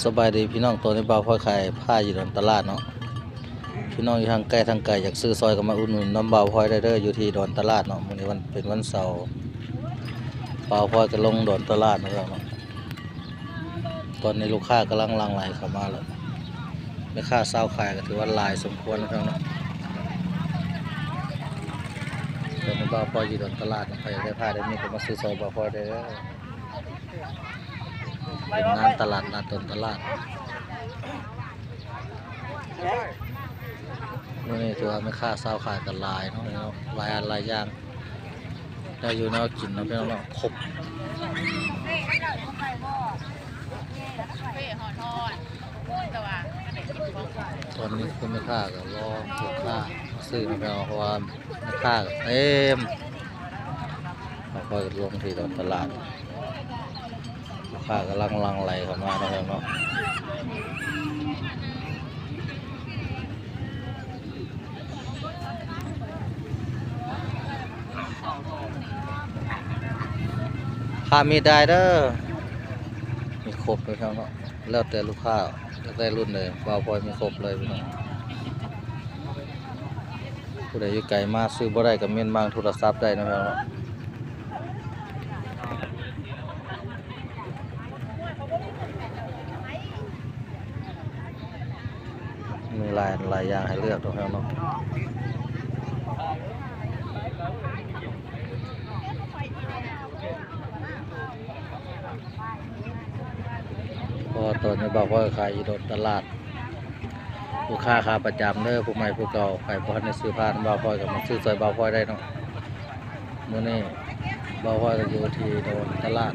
ສະບາຍດີພີ່ນ້ອງ, ຕອນນີ້ບ່າວພອຍຂາຍຜ້າຢູ່ດອນຕະຫຼາດເນາະ. ພີ່ນ້ອງຢູ່ທາງໃກ້ທາງໄກ ຢາກຊື້ຊ່ອຍກໍມາອຸດໜູນນຳບ່າວພອຍໄດ້ເດີ ຢູ່ທີ່ດອນຕະຫຼາດເນາະ. ມື້ນີ້ວັນ ເປັນວັນເສົາ, ບ່າວພອຍກໍລົງດອນຕະຫຼາດເນາະ. ຕອນນີ້ລູກຄ້າກຳລັງຫຼັ່ງໄຫຼເຂົ້າມາແລ້ວ, ແມ່ຄ້າຊາວຂາຍກໍຖືວ່າຫຼາຍສົມຄວນເນາະ. ຕອນນີ້ບ່າວພອຍຢູ່ດອນຕະຫຼາດເນາະ, ໃຜຢາກໄດ້ຜ້າໄດ້ມີດກໍມາຊື້ຊ່ອຍບ່າວພອຍໄດ້ເດີ. ເປັນງານຕະຫຼາດນັດດອນຕະຫຼາດ. ມື້ນີ້ຖືວ່າແມ່ຄ້າຊາວຂາຍກໍຫຼາຍເນາະ, ຫຼາຍອັນຫຼາຍຢ່າງ, ໄດ້ຢູ່ແນວກິນເນາະ ພີ່ນ້ອງເນາະ, ຄົບ. ຕອນນີ້ຄືແມ່ຄ້າກໍລໍລູກຄ້າມາຊື້ເນາະ ພີ່ນ້ອງ, ເພາະວ່າ ແມ່ຄ້າກໍເຕັມ. ເຮົາກໍລົງທີ່ຕະຫຼາດ, ລູກຄ້າກຳລັງຫຼັ່ງໄຫຼເຂົ້າມາເນາະ ເນາະ. ຄ່າມີດໄດ້ເດີ, ມີຄົບເລີຍເນາະ, ແລ້ວແຕ່ລູກຄ້າຢາກໄດ້ລຸ້ນໃດ ບ່າວພອຍມີຄົບເລີຍພີ່ນ້ອງ. ຜູ້ໃດຢູ່ໄກມາຊື້ບໍ່ໄດ້ກໍເມັ້ນມາທາງໂທລະສັບໄດ້ເນາະ ເນາະ. ມີຫຼາຍ ຫຼາຍຢ່າງໃຫ້ເລືອກເນາະ ເນາະ. ເພາະວ່າຕອນນີ້ບ່າວພອຍຂາຍຢູ່ດອນຕະຫຼາດ, ລູກຄ້າຂາປະຈຳເດີ, ຜູ້ໃໝ່ຜູ້ເກົ່າ ໃຜບໍ່ທັນໄດ້ຊື້ຜ້ານຳບ່າວພອຍກໍມາຊື້ຊ່ອຍບ່າວພອຍໄດ້ເນາະ. ມື້ນີ້ບ່າວພອຍກໍຢູ່ທີ່ດອນຕະຫຼາດ